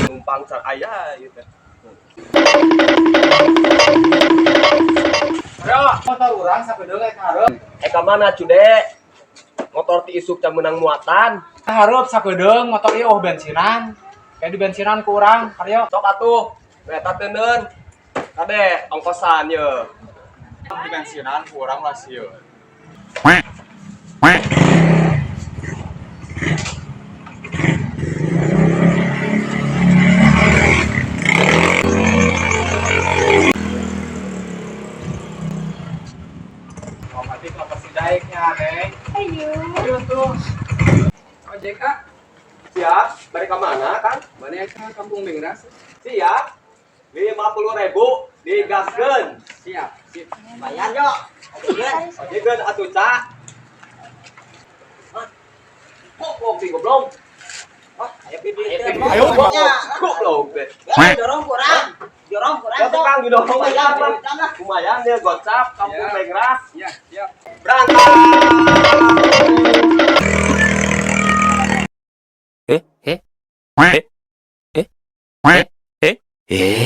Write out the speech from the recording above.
Numpang can aya ieu teh. Bro, motor urang sakedeung rek hareup. Eh, ka mana, Cude? Motor ti isuk can meunang muatan. Hareup sakedeung, motor ieu oh bensinan. Kayak di bensinan ku urang, karyo. Sok atuh. Eta teuneun. Kade ongkosan ye. Di bensinan ku urang lah sieun. Oh, mati kelapa si daiknya, Neng. Ayo. Ayo tuh. Ojek ah. Siap, bari ka mana, Kang? Mana ke Kampung Bengras? Siap. 50.000 digaskeun. Siap, sip. Lumayan yo. Ojekeun atuh, Cak. Goblok sih goblok. Ayo, Ayo goblok teh. Dorong kurang. Dorong kurang. Ya tukang didorong. Lumayan, lumayan lah. Lumayan dia gocap Kampung Ya. Bengras. Ya, siap. Berangkat. Eh, eh, eh, eh, eh, eh.